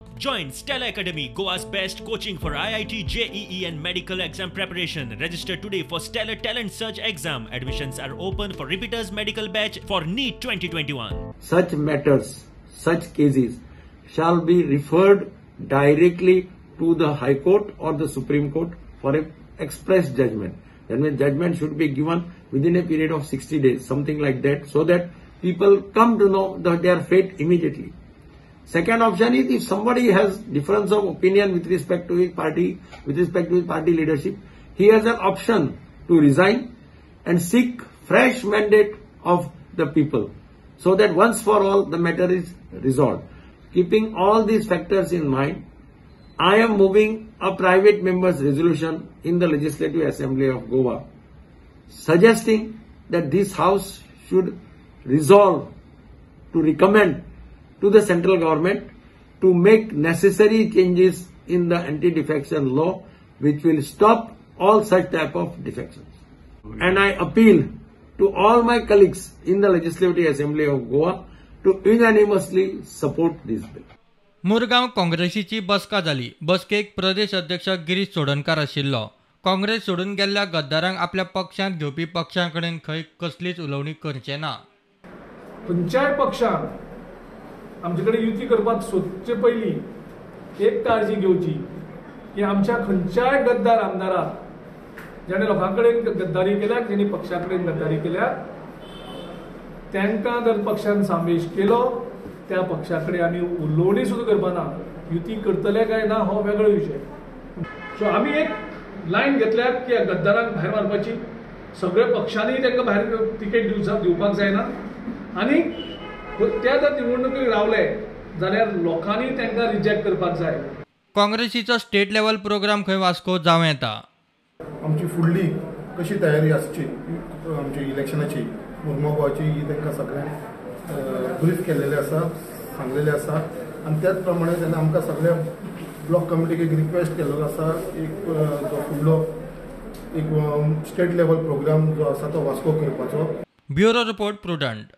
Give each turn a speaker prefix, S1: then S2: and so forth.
S1: Join Stella Academy, Goa's best coaching for IIT, JEE and medical exam preparation. Register today for Stellar Talent Search exam. Admissions are open for repeaters medical batch for NEET 2021.
S2: Such matters, such cases shall be referred directly to the High Court or the Supreme Court for a express judgment. That means judgment should be given within a period of 60 days, something like that, so that people come to know their fate immediately. Second option is if somebody has difference of opinion with respect to his party, with respect to his party leadership, he has an option to resign and seek fresh mandate of the people, so that once for all the matter is resolved. Keeping all these factors in mind, I am moving a private member's resolution in the Legislative Assembly of Goa, suggesting that this house should resolve to recommend to the central government to make necessary changes in the anti-defection law, which will stop all such type of defections. And I appeal to all my colleagues in the Legislative Assembly of Goa to unanimously support this bill.
S3: Murgaon काँग्रेसीची बसका जाली. बसकेक प्रदेश अध्यक्ष गिरीश चोडणकार आशिल्लो. काँग्रेस सोडून गेल्ल्या गद्दारांक आपल्या पक्षांत घेवपी पक्षां कडेन खंय कसलीच उलोवणी करचे ना.
S4: खंयच्याय पक्षान आमचे कडेन युती करपाक सोदचे पयलीं एक काळजी घेवची की आमच्या खंयच्याय गद्दार आमदाराक ज्याणे लोकां कडेन गद्दारी केल्या, जेणी पक्षा कडेन गद्दारी केल्या, तांकां जर पक्षान समावेश केलो त्या पक्षा कडेन आमी उलोवणी सुद्दां करपाना. युती करतले काय ना हो वेगळो विशय. सो आमी एक लायन घेतल्या की गद्दारांक भायर मारपाची, सगळ्या पक्षांनी तांकां भायर तिकेट दिवपाक जायना आनी त्या जर निवडणुकीक रावले जाल्यार लोकांनी तांकां रिजेक्ट करपाक जाय.
S3: काँग्रेसीचो स्टेट लेवल प्रोग्राम खंय वास्को जावं येता.
S5: आमची फुडली कशी तयारी आसची आमची इलेक्शनाची मुर्मगांवची ही तांकां सगळ्यांक ब्रीफ केल्लेले आसा, सांगलेले आसा आनी त्याच प्रमाणे तेन्ना आमकां सगळ्या ब्लॉक कमिटीक एक रिक्वेस्ट केल्लो आसा, एक जो फुडलो एक स्टेट लेवल प्रोग्राम जो आसा तो वास्को करपाचो.
S3: Bureau report, Prudent.